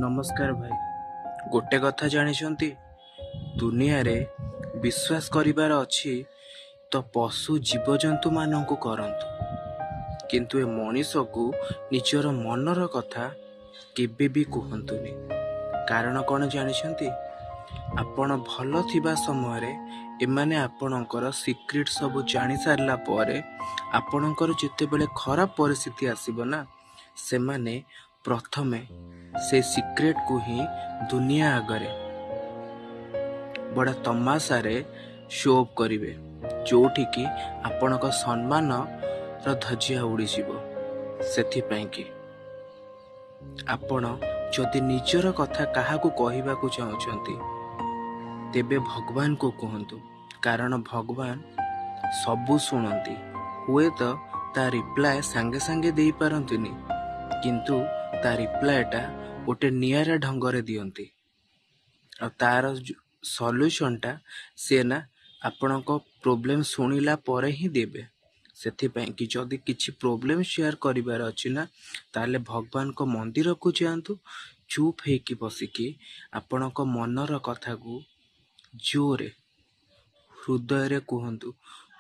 ନମସ୍କାର ଭାଇ। ଗୋଟେ କଥା ଜାଣିଛନ୍ତି? ଦୁନିଆରେ ବିଶ୍ୱାସ କରିବାର ଅଛି ତ ପଶୁ ଜୀବଜନ୍ତୁମାନଙ୍କୁ କରନ୍ତୁ, କିନ୍ତୁ ଏ ମଣିଷକୁ ନିଜର ମନର କଥା କେବେ ବି କୁହନ୍ତୁନି। କାରଣ କ'ଣ ଜାଣିଛନ୍ତି? ଆପଣ ଭଲ ଥିବା ସମୟରେ ଏମାନେ ଆପଣଙ୍କର ସିକ୍ରେଟ୍ ସବୁ ଜାଣିସାରିଲା ପରେ ଆପଣଙ୍କର ଯେତେବେଳେ ଖରାପ ପରିସ୍ଥିତି ଆସିବ ନା, ସେମାନେ ପ୍ରଥମେ ସେ ସିକ୍ରେଟକୁ ହିଁ ଦୁନିଆ ଆଗରେ ବଡ଼ ତମାସାରେ ଶୋ ଅଫ୍ କରିବେ, ଯୋଉଠିକି ଆପଣଙ୍କ ସମ୍ମାନର ଧଜିଆ ଉଡ଼ିଯିବ। ସେଥିପାଇଁକି ଆପଣ ଯଦି ନିଜର କଥା କାହାକୁ କହିବାକୁ ଚାହୁଁଛନ୍ତି, ତେବେ ଭଗବାନଙ୍କୁ କୁହନ୍ତୁ, କାରଣ ଭଗବାନ ସବୁ ଶୁଣନ୍ତି। ହୁଏତ ତା ରିପ୍ଲାଏ ସାଙ୍ଗେ ସାଙ୍ଗେ ଦେଇପାରନ୍ତିନି, କିନ୍ତୁ ତା ରିପ୍ଲାଏଟା ଗୋଟେ ନିଆରା ଢଙ୍ଗରେ ଦିଅନ୍ତି ଆଉ ତାର ସଲ୍ୟୁସନଟା ସିଏ ନା ଆପଣଙ୍କ ପ୍ରୋବ୍ଲେମ୍ ଶୁଣିଲା ପରେ ହିଁ ଦେବେ। ସେଥିପାଇଁ କି ଯଦି କିଛି ପ୍ରୋବ୍ଲେମ୍ ସେୟାର କରିବାର ଅଛି ନା, ତାହେଲେ ଭଗବାନଙ୍କ ମନ୍ଦିରକୁ ଯାଆନ୍ତୁ, ଚୁପ୍ ହେଇକି ବସିକି ଆପଣଙ୍କ ମନର କଥାକୁ ଜୋରେ ହୃଦୟରେ କୁହନ୍ତୁ।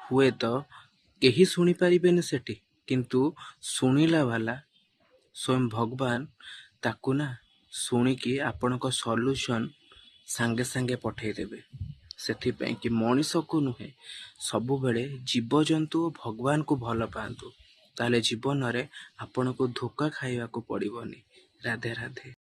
ହୁଏତ କେହି ଶୁଣିପାରିବେନି ସେଠି, କିନ୍ତୁ ଶୁଣିଲା ବାଲା ସ୍ୱୟଂ ଭଗବାନ ତାକୁ ନା ଶୁଣିକି ଆପଣଙ୍କ ସଲ୍ୟୁସନ୍ ସାଙ୍ଗେ ସାଙ୍ଗେ ପଠେଇଦେବେ। ସେଥିପାଇଁ କି ମଣିଷକୁ ନୁହେଁ, ସବୁବେଳେ ଜୀବଜନ୍ତୁ ଓ ଭଗବାନଙ୍କୁ ଭଲ ପାଆନ୍ତୁ, ତାହେଲେ ଜୀବନରେ ଆପଣଙ୍କୁ ଧୋକା ଖାଇବାକୁ ପଡ଼ିବନି। ରାଧେ ରାଧେ।